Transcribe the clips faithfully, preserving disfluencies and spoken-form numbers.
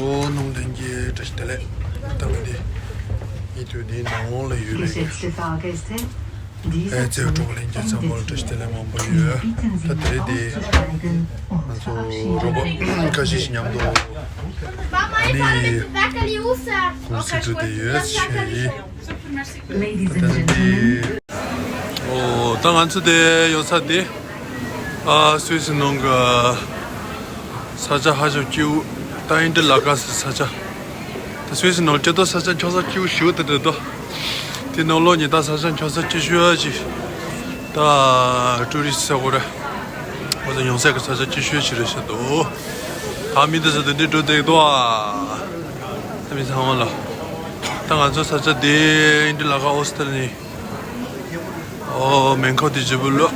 ཨོ་སྣུམ་ལྷན་རྒྱས་བཀྲ་ཤིས་བདེ་ལེགས། ད་ང་འདི་ཡིན་དུས་འདིའི་ནང་ལ་ཡོད་རེད། ཨེ་ཙེ་གྲོགས་ལྷན་རྒྱས་ཚང་མ་ལ་བཀྲ་ཤིས་བདེ་ལེགས་མང་པོ་ཡོད། ད་དེ་རིང་འདི་ང་ཚོ་རོགས་པ་ཁ་ཤས་ཤིག་མཉམ་དུ་ཨ་ནི་གུར་སི་ཏུ་དེ་ཡོད་ཞེས་ཡིན། ད་ནི་འདི་ཨོ་ད་ང་ཚོ་དེ་ཡོད་ས་དེ་ཨ་སུད་སི་ནང་གི་ས་ཆ་ཧ་ཅང་སྐྱིད་པོ། ད་ཨིན་ཏི་ལ་ཀ་སི་ས་ཆ། ད་སུད་སི་ནང་སྐྱིད་པོ་ས་ཆ་འཁྱོག་ས་སྐྱིད་པོ་ཞིག་དེ་འདྲ་འདུག་དེ་ནང་ལོགས་ཉི་ད་ས་ཆ་འཁྱོག་ས་སྐྱིད་ཤོས་ཅིག་ད་ཊུ་རི་སི་ཟེར་དགོས་རེད། ཁོ་ཚོ་ཡོང་ས་གི་ས་ཆ་སྐྱིད་ཤོས་ཅིག་རེད་ཤག་འདུག་ད་མི་འདི་ཚོ་དེ་འདྲའི་འགྲོ་བསྡད་འདུག་ཨ། ད་མི་ཚང་མ་ལ། ད་ང་ཚོ་ས་ཆ་དེ་ཨིན་ཏི་ལ་ཀ་ཨོ་སི་ཏྲེ་ལི་ཡ། ཨོ་མེང་ཁོ་དེ་ཇི་བུ་ལོ།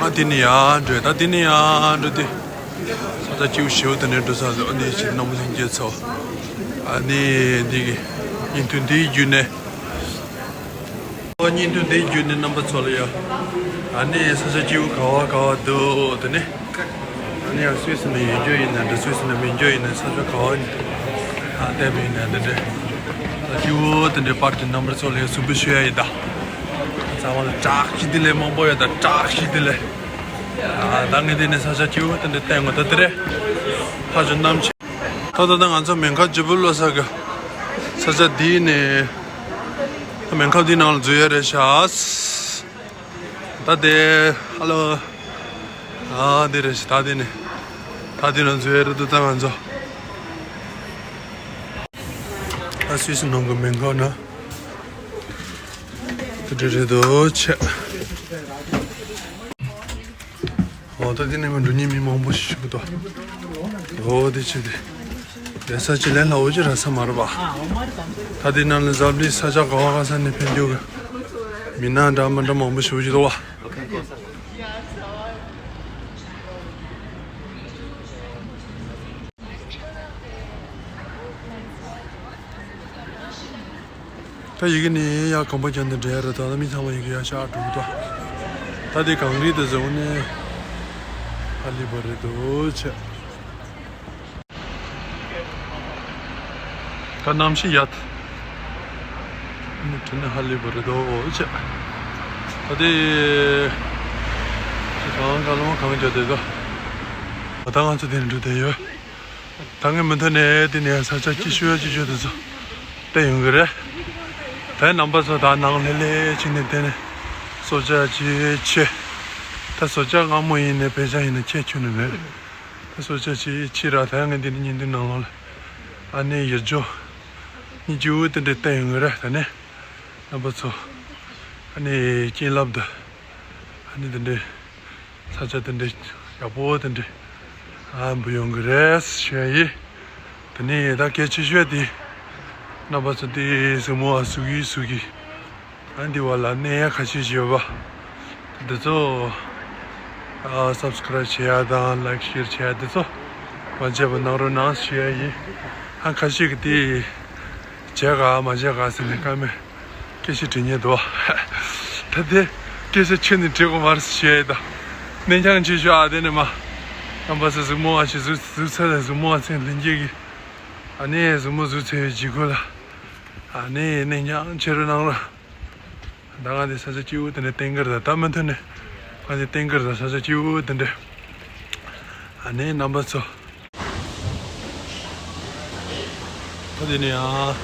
ང་དེ་ནས་ཡར་འགྲོ། ད་དེ་ནས་ཡར་འགྲོ་དེ། ས་ཆ་སྐྱིད་པོ་ཞེ་པོ་དེ་འདྲ་འགྲོ་ས་འདུག་ཨ་ནི་ཕྱིར་རྣམ་པ་ལྷན་རྒྱས་ཚོ། ཨ་ནི་འདི་གི་བརྙན་ཐུང་འདིའི་བརྒྱུད་ནས། ཨོ་བརྙན་ཐུང་འདིའི་བརྒྱུད་ནས་རྣམ་པ་ཚོ་ལ་ཡ། ཨ་ནི་ས་ཆ་སྐྱིད་པོ་ག་བ་ག་བ་འདུག་དེ་ནས། ཨ་ནི་ཡང་སུད་སི་ནས་ཡོང་རྒྱུ་ཡིན་ན་འདྲ་སུད་སི་ནས་མི་འགྱོ་ཡིན་ན་ས་ཆ་ག་བ་ཡིན། ཨ་བལྟས་པ་ཡིན་ན་འདི་འདྲ། ད་སྐྱིད་པོ་དེ་འདྲའི་པར་གྱི་རྣམ་པ་ཚོ་ལ་ཡ་གསོན་པོ་ཞུ་ཡ་ཡིན་ད། ཚང་མ་ལ་བཀྲ་ཤིས་བདེ་ལེགས་མང་པོ་ཡོད་ད། བཀྲ་ཤིས་བདེ་ལེགས། ཨ་ད་ངས་འདི་ནས་ས་ཆ་སྐྱིད་པོ་དེ་འདྲ་བསྟན་དགོས་ད་དེ་རེད། ཧ་ཅང་གནམ་གཤིས། ད་ད་ད་ང་ཚོ་མེང་ཁ་ཇི་བུ་ལོ་ས་གི་ས་ཆ་འདི་ནས་ད་མེང་ཁ་འདི་ནང་ལ་འཛུལ་ཡ་རེད་ཤག་ད་དེ་ཧ་ལོ། ཨ་འདི་རེད་ཤག་ད་འདི་ནས་ད་འདི་ནང་འཛུལ་ཡ་རེད་འདུག་ད་ང་ཚོ་ཨ་སུད་སི་ནང་གི་མེང་ཁ་ན་འདི་འདྲ་རེད་འདུག་ཆེ། འོ་ད་དེ་ནས་མ་འགྲོ་ཉིན་མི་མང་པོ་ཞིག་འདུག་འོ་དེ་ཆེ་དེ། ལས་ས་ཆེ་ལས་ལ་འོ་ཅི་ར་ས་མ་རེད་པ། ད་དེ་ནང་ལ་འཛམ་གླིང་ས་ཆ་ག་བ་ག་ས་ནས་ཕེབས་རྒྱུ་གི་མི་སྣ་འདྲ་མི་འདྲ་མང་པོ་ཞིག་འདུག་པ། ད་ཡི་གེ་ནི་ཡ་གོམ་པ་རྒྱབ་ནས་འགྲོ་ཡ་རེད་ད། ད་མི་ཚང་མ་ཡི་གེ་ཡ་ཤག་འགྲོ་གི་འདུག་ད་དེ་གངས་རི་དེ་ཟེར་བ་ནི་ཧ་ལས་པ་རེད་འདུག་ཆེ། ད་གནམ་གཤིས་ཡག་ནི་དྲན་ནས་ཧ་ལས་པ་རེད་འདུག་ཆེ། ད་དེ་གང་ག་ལོང་གང་རྒྱག་བསྡད་འདུག་ད་ང་ཚོ་དེ་ནས་འགྲོ་བསྡད་ཡོད། ད་ངས་མུ་མཐུད་ནས་དེ་ནས་ས་ཆ་སྐྱིད་ཤོས་སྐྱིད་ཤོས་དེ་ཚོ་བལྟས་ཡོང་གི་རེད། ད་རྣམ་པ་ཚོ་ད་ནང་ལྷོད་ལྷོད་བྱས་ནས་བསྡད་ནས་སྲོག་ཆགས་ཅིག་ཆེ། ད་སྲོག་ཆགས་སྔ་མོ་ཡིན་ནའི་བེ་ཤ་ཡིན་ན་ཁྱད་ཆོད་ནི་མེད། ད་སྲོག་ཆགས་ཅིག་ཕྱིར་ར་ད་ངས་འདི་ནས་བརྙན་ཐུང་ནང་ལོགས་ལ་ཨ་ནི་ཡར་ལྗོངས་གཉིས་ཀྱི་འུ་དེ་འདྲས་བསྟན་ཡོང་གི་རེད། ད་ནི་རྣམ་པ་ཚོ་ཨ་ནི་བྱིན་རླབས་འདི་ཨ་ནི་དེ་འདྲས་ས་ཆ་དེ་འདྲས་ཡག་པོ་དེ་འདྲས་ཨ་འབུ་ཡོང་གི་རེད་ཞུ་ཡ་ཡིན། ད་ནི་ད་གལ་ཆེ་ཤོས་དེ་རྣམ་པ་ཚོ་དེ་གཟིགས་མོ་ཨ་གཟིགས་ཀྱི་གཟིགས་ཀྱི། ཨ་འདི་བ་ལ་གནས་ཡ་ཁ་ཤས་ཤིག་ཡོད་པ། འདི་ཚོ་ཨ་སབ་སི་ཀ་རའིབ་བྱེད་ཡ་དང་ལའིཀ་ཤེར་བྱེད་ཡ་འདི་ཚོ་མ་བརྗེད་པ་གནང་རོགས་གནང་ཞུ་ཡ་ཡིན། ཨ་ཁ་ཤས་ཀྱིས་དེ་བྱེད་ག་མ་བྱེད་ག་ཟེར་ནས་ཀ་མེད་སྐད་ཆ་དྲི་མཁན་འདུག་ད་དེ་སྐད་ཆ་ཁྱོན་ནས་དྲི་དགོས་མ་རེད་ཞུ་ཡ་ཡིན་ད། གནས་འགྱངས་ཆེ་ཤོས་ཨ་དེ་ནས་མ། རྣམ་པ་ཚོ་གཟིགས་མོ་ཨ་ཞིག་གཟིགས་གཟིགས་ཚར་ལ་གཟིགས་མོ་ཨ་ཚེ་ལྷན་རྒྱས་ཀྱིས་ཨ་ནི་གཟིགས་མོ་གཟིགས་ཚར་བའི་རྗེས་ཁོ་ལ་ཨ་ནི་གནས་འགྱངས་ཆེ་རུ་གནང་རོགས། ད་ང་འདི་ས་ཆ་སྐྱིད་པོ་དེ་འདྲ་བསྟན་གི་རེད་ད། མུ་མཐུད་ནས་ང་འདི་བསྟན་གི་རེད་ད། ས་ཆ་སྐྱིད་པོ་དེ་འདྲ། ཨ་ནི་རྣམ་པ་ཚོ། ད་དེ་ནས་ཡང་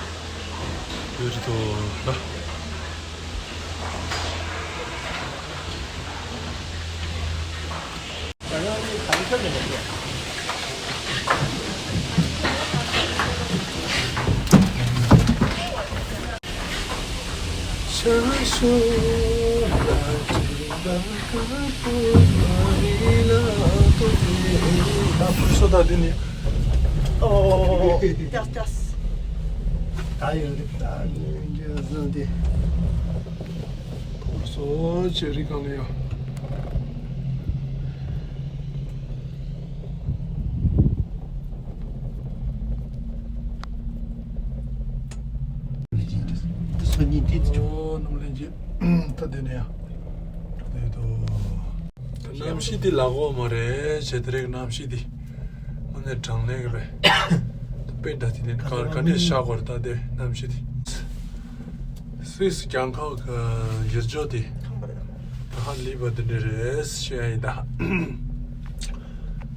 ཡོད་རེད་དོ་ལ། ད་ཡོད་རེད། ད་ནི་འདི་བཟོ་འདི། སོ་ཅེ་རི་གང་ལ་ཡོད། འདི་སོ་གཉིས་འདི་ཚོ། ཨོ་སྣུམ་ལེན་གྱི་ད་དེ་ནས་ཡང་འགྲོ་དེ་དོ། གནམ་གཤིས་འདི་ལག་འོག་མ་རེད་བྱས་དེ་རིང་གནམ་གཤིས་འདི་དངོས་གནས་གྲང་ལེགས་རེད། དཔེ་འདྲ་དེ་ནི་ག་ག་ནས་ཤར་དགོས་རེད། ད་དེ་གནམ་གཤིས་དེ། སུད་སི་རྒྱལ་ཁབ་ཀྱི་ཡུལ་ལྗོངས་དེ་ད་ཧ་ལས་པ་དེ་འདྲ་རེད་ཤེས་ཡ་ཡིན་ད།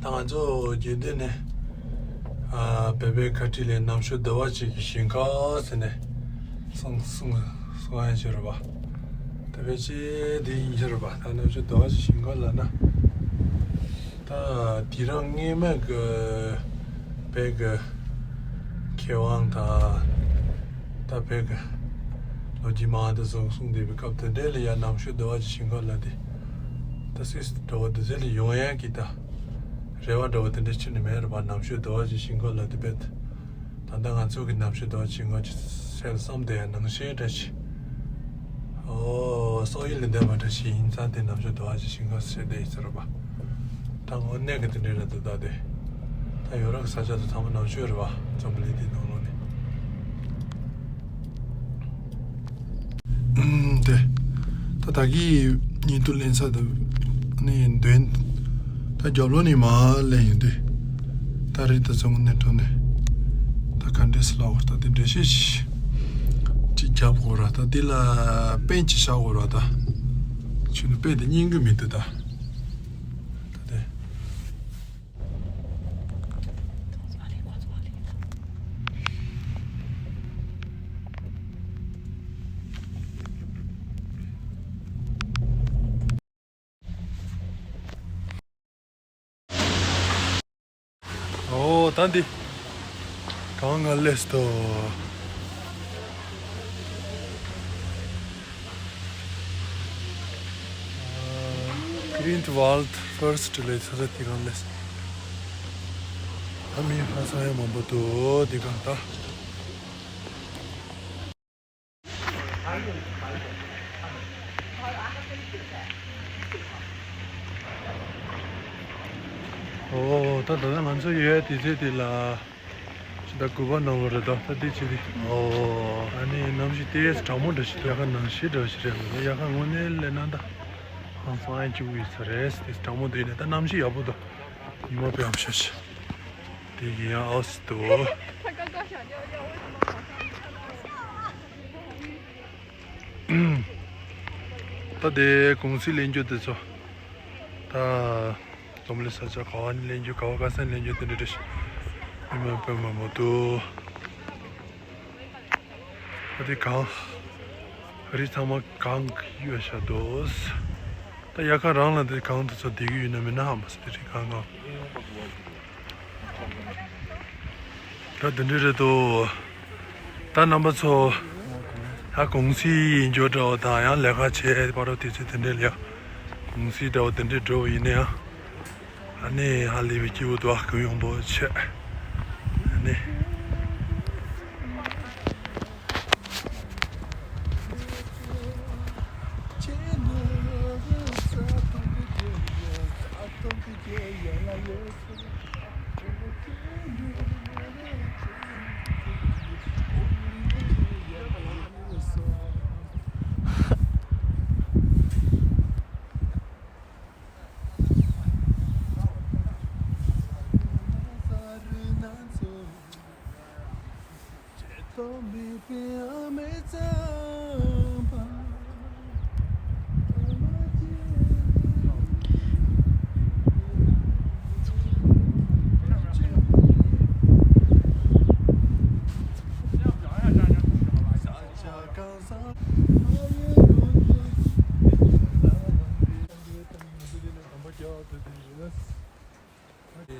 ད་ང་ཚོ་རྒྱུན་ལྡན་ནས་ཨ་བོད་པའི་ཁ་བྲིས་ལས་ནམ་ཞོ་བདེ་བ་ཅིག་གི་ཞིང་ཁ་ཟེར་ནས་གསུང་གསུང་གསུང་ཡ་ཞིག་རེད་པ། ད་ཕལ་ཆེར་དེ་ཡིན་རྒྱུ་རེད་པ། ད་ནམ་ཞོ་བདེ་བ་ཅིག་ཞིང་ཁ་ལབ་ན། ད་དེ་རིང་སྔོན་མ་གི་བོད་གི་མཁས་དབང་དང་ད་བོད་གི་ལོ་རྒྱུས་མང་དུ་བཟོ་གསུངས་བསྡད་པའི་སྐབས་དེ་འདྲའི་ལ་ཡ་ནམ་ཞོ་བདེ་བ་ཅིག་ཞིང་ཁ་ལབ་དེ། ད་སུད་སི་འདྲ་བོ་འདི་ཚོ་ལ་ཡོང་ཡ་གི་ད་རེ་བ་འདྲ་བོ་དེ་འདྲ་ཕྱིན་ནས་མེད་རེད་པ། ནམ་ཞོ་བདེ་བ་ཅིག་ཞིང་ཁ་ལབ་དེ་བོད། ད་ལྟ་ང་ཚོ་གི་ནམ་ཞོ་བདེ་བ་ཅིག་ང་ཅིག་སེལ་བསམ་དེ་ཡང་ནང་བཞིན་འདྲ་ཞིག་ཨོ་སོག་ཡུལ་ལས་འདས་པ་འདྲ་ཞིག་ཡིན་ཙང་དེ་ནམ་ཞོ་བདེ་བ་ཅིག་ཞིང་ཁ་ཟེར་བསྡད་ཡོད་ས་རེད་པ། ད་དངོས་གནས་ཀྱི་དེ་འདྲའི་རེད་འདུག་ད་དེ་ད་ཡོ་རོབ་ཀྱི་ས་ཆ་དེ་ཚང་མ་ནམ་ཞོ་རེད་པ། འཛམ་བུ་གླིང་དེ་ནང་ལོགས་ནས། ཨུམ། དེ། ད་ད་གི་ཉིན་དུ་ལེན་ས་དེ་ནི་འདོན། ད་རྒྱབ་ལོགས་ནས་མར་ལེན་ཡོང་དུས། ད་རེད་ད་ཚང་མ་ནས་འགྲོ་ནས། ད་ག་འདྲས་སུ་ལབ་དགོས་ད་དེ་འདྲས་ཤེས་ཤིག་ཅིག་རྒྱབ་དགོས་ར་ད་དེ་ལ་པན་ཅིག་བཞག་དགོས་ར་ད། ཁྱོད་ནི་པན་དེ་རྙེད་གི་མི་འདུག་ད། ད་དེ། ཨོ་ད་འདི་གང་ང་སླེབས་སོ། Great Wall First ལས་ས་ཆ་དེ་གང་ལས། ད་མི་ཧ་སང་ཡ་མང་པོ་འདུག་དེ་གང་ད། ཨོ་ད་ད་ལྟ་ང་ཚོ་ཡོད་དེ་ཚེ་དེ་ལ། ཕྱི་ཟླ་དགུ་པ་ནང་ལོ་རེད་དོ། ད་འདི་ཕྱི་དེ། ཨོ། ཨ་ནི་གནམ་གཤིས་ཏོག་ཙམ་གྲང་མོ་འདྲ་ཞིག་འདུག་ཡ་ཁ་ནང་བཞིན་འདྲ་ཞིག་རེད་མ་གཏོགས་ཡ་ཁ་དངོས་གནས་ལས་ན་ད། ཧང་སང་ཡ་གཅིག་པུ་ཡོད་ས་རེད། དེ་གྲང་མོ་འདུག་ཡིན་ན་ད་གནམ་གཤིས་ཡག་པོ་འདུག་ཉི་མ་དཔེ་ཡག་པོ་ཤར་ཤག་དེ་གི་ཡང་ཨའོ་སི་འདུག་ད་དེ་གུང་སེང་ལེན་རྒྱུ་དེ་ཚོ། ད། འཛོམས་ལས་ས་ཆ་ག་བ་ནས་ལེན་རྒྱུ་ག་བ་ག་ས་ནས་ལེན་རྒྱུ་དེ་འདྲ་རེད་ཤག་མི་མང་དཔེ་མང་པོ་འདུག་ཨ་དེ་གང་། རི་ཚང་མ་གང་གི་ཡོད་ཤག་འདུག་ད་ཡ་ཁ་རང་ལ་དེ་གང་དུ་ཚོ་བསྡད་ཀྱི་ཡོད་ན་མིན་ན་ཧ་མ་སི་དེ་རི་གང་གང་། ད་དེ་འདྲ་རེད་དོ། ད་རྣམ་པ་ཚོ། ད་གུང་སེང་ཡིན་རྒྱུ་འདྲ་བོ་དང་ཡང་ལས་ཀ་བྱས་པ་རོ་དེ་ཚོ་དེ་འདྲ་ལ་ཡ། གུང་སེང་འདྲ་བོ་དེ་འདྲ་འགྲོ་བ་ཡིན་ན་ཡང་། ཨ་ནི་ཧ་ལས་པའི་སྐྱིད་པོ་འདུག་ཨ་གུ་ཡོང་པོ་ཆེ། ཨ་ནི།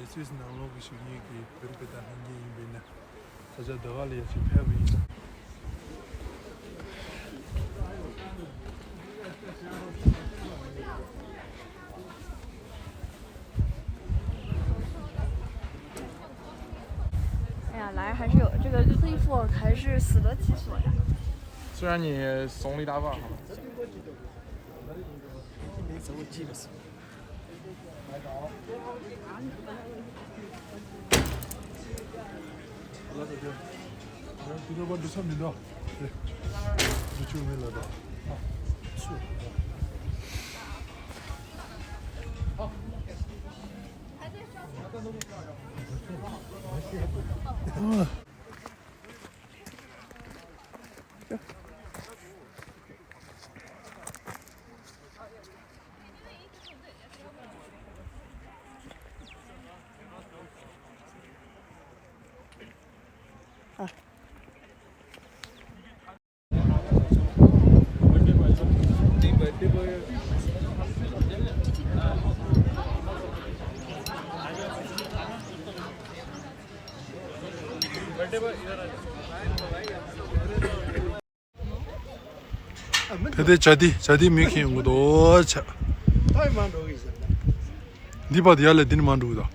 སུད་སི་ནང་ལོགས་ཀྱི་བཞུགས་མཁན་གྱི་བོད་རིགས་དང་ལྷན་རྒྱས་ཡིན་པས་ན། ས་ཆ་འདི་ག་ལ་ཡ་ཞིག་ཕེབས་པ་ཡིན་ན།哎呀，来还是有这个 cliff walk 还是死得其所呀。虽然你松了一大半哈。དེ་དེ་བྱ་དེ་བྱ་དེ་མི་ཁེངས་ཡོང་གི་འདུག་ཆ། ད་ཡི་མ་འགྲོ་གི་ཟེར་ན། འདི་པ་དེ་ཡར་ལས་འདི་ནི་མ་འགྲོ་གི་འདུག་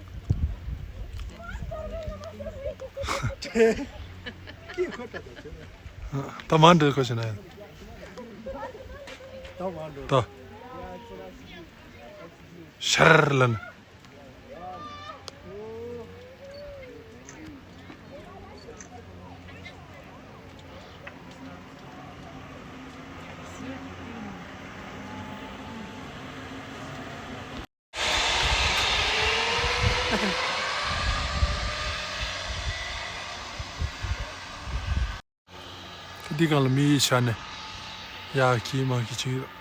ད་མ་འགྲོ་ཁོ་ཞེ་ན་ཡང་། ད་ཤར་ལ་ནི། འདི་སྒང་ལ་མི་ཡི་ཆ་ནས་ཡར་འཁྱིལ་མར་འཁྱིལ་བྱེད་ཀྱི་ཡོད།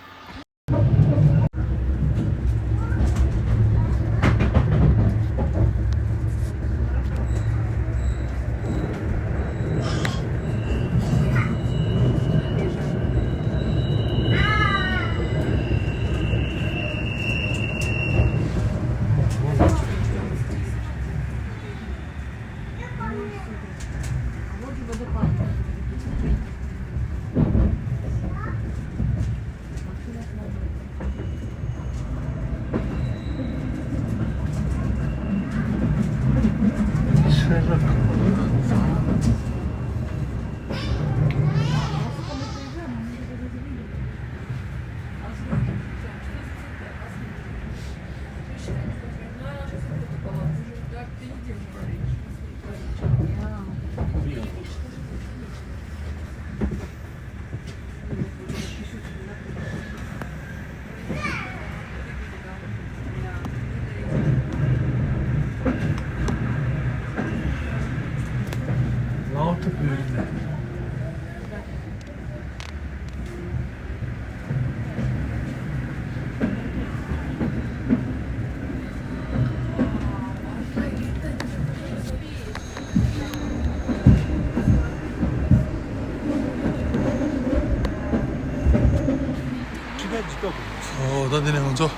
ཨོ་ད་འདི་ནས་ང་ཚོ་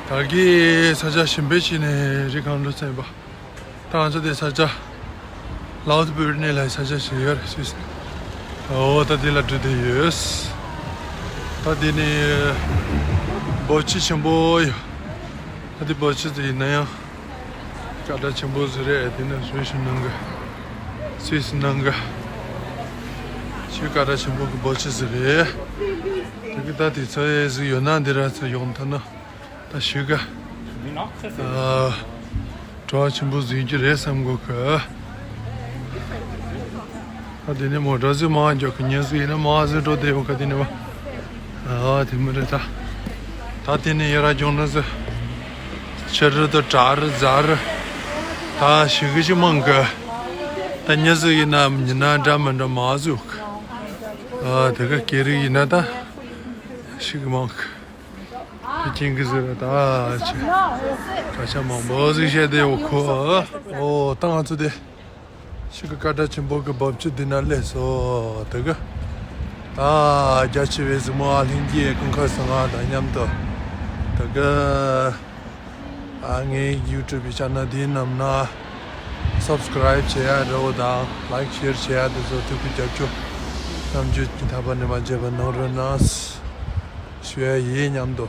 དར་གྱི་ས་ཆ་གཞན་པའི་ཕྱི་ནས་རི་སྒང་འགྲོ་ཚར་ཡིན་པ། ད་ང་ཚོ་དེ་ས་ཆ་ལའོ་ཏི་བུ་རི་ནེ་ལ་ས་ཆ་ཞིག་ཡོད་རེད་སུད་སི། ཨོ་ད་འདི་ལ་འགྲོ་བསྡད་ཡོད། ད་འདི་ནི་སྦོ་ཆི་ཆེན་པོ་ཡོད། ད་འདི་སྦོ་ཆི་ཟིག་ཡིན་ན་ཡང་སྐད་གྲགས་ཆེན་པོ་ཟིག་རེད། དེ་ནི་སུད་སི་ནང་གི་སུད་སི་ནང་གི་ཆེས་སྐད་གྲགས་ཆེན་པོ་གི་སྦོ་ཆི་ཟིག་རེད། དེ་གི་ད་དེ་ཚོ་ཡས་ཟིག་ཡོད་ན་འདི་ར་ཚོ་ཡོང་ཐུབ་ན། ད་ཞུ་ག་ཨ། བྲོ་བ་ཆེན་པོ་ཟིན་གྱི་རེད་བསམ་གོ་གི། ད་དེ་ནས་མོ་ཊ་ཟིག་མ་འཇོག་གི་ཉིན་ཟིག་ཡིན་ན་མ་ཟིག་འགྲོ་བསྡད་ཡོང་ག་དེ་ནས་བ། ཨ་དེ་མི་རེད་ད། ད་དེ་ནས་ཡར་ར་འགྱོང་ན་ཟིག་ཕྱི་རུ་དང་བྲག་རུ་རྫ་རུ། ད་ཞུ་གི་ཅིག་མང་གི། ད་ཉིན་ཟིག་ཡིན་ན་ཉི་ན་འདྲ་མི་འདྲ་མ་ཟིག་ཡོད་གི། ཨ་དེ་ག་སྐད་རིགས་ཡིན་ན་ད་ཞུ་གི་མང་གི། དེ་ཅིང་གི་ཟེར་ད་ཆེ། སྐད་ཆ་མང་པོ་ཟིག་བཤད་དེ་ཡོད་ཁོ། ཨོ་ད་ང་ཚོ་དེ་ཤི་ཀི་སྐད་གྲགས་ཆེན་པོ་གི་རྦབ་ཆུ་འདི་ན་སླེབས་སོ། དེ་གི་ད་རྒྱ་ཆེ་བའི་གཟིགས་མོ་ཨ་ལྷན་རྒྱས་སྐུ་མཁར་ཟིང་ང་དང་མཉམ་དུ་དེ་གི་ཨ་ངའི་ཡུ་ཊུབ་ཀྱི་ཆེ་ནལ་འདིའི་ནང་ན་སབ་སི་ཀ་རའིབ་བྱེད་ཡ་འདྲ་བོ་དང་ལའིཀ་ཤེར་བྱེད་ཡ་དེ་ཚོ་ཐུགས་ཁུར་རྒྱབ་སྐྱོར་རྣམས་ཀྱིས་ཐར་པ་ནས་མ་བརྗེད་པ་གནང་རོགས་གནང་། ཞུ་ཡ་ཡིན་མཉམ་དུ།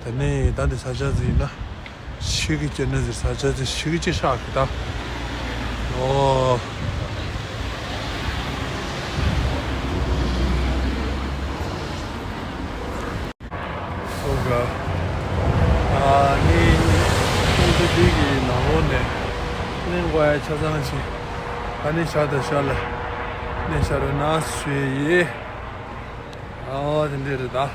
དེ་ནས་ད་འདི་ས་ཆ་ཟིག་ཡིན་ན་ཤི་གི་སྐྱེ་ནི་ཟིག་ས་ཆ་ཟིག་ཤི་གི་ཅི་ཧྲག་གི་ད། ཨོ། སོ་ག་ཨ་ནི་ཁྱིམ་ཚང་འདི་གི་ནང་ལོགས་ནས་གླེང་དགོས་ཡ་ཆ་ཚང་ཞིག་ཨ་ནི་ཤ་དང་ཤ་ལ་གླེང་ཤ་རོ་ན་ཞུ་ཡི། ཨོ་དེ་འདྲ་རེད་ད།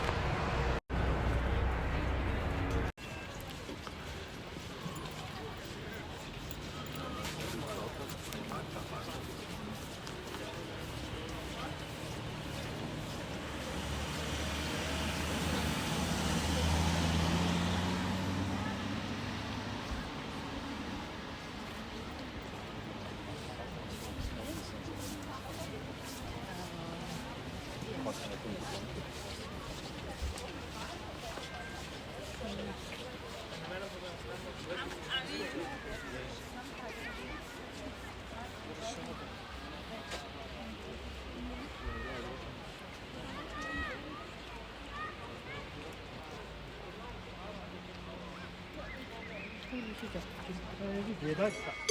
རྒྱལ་དར་ཞིག་དང་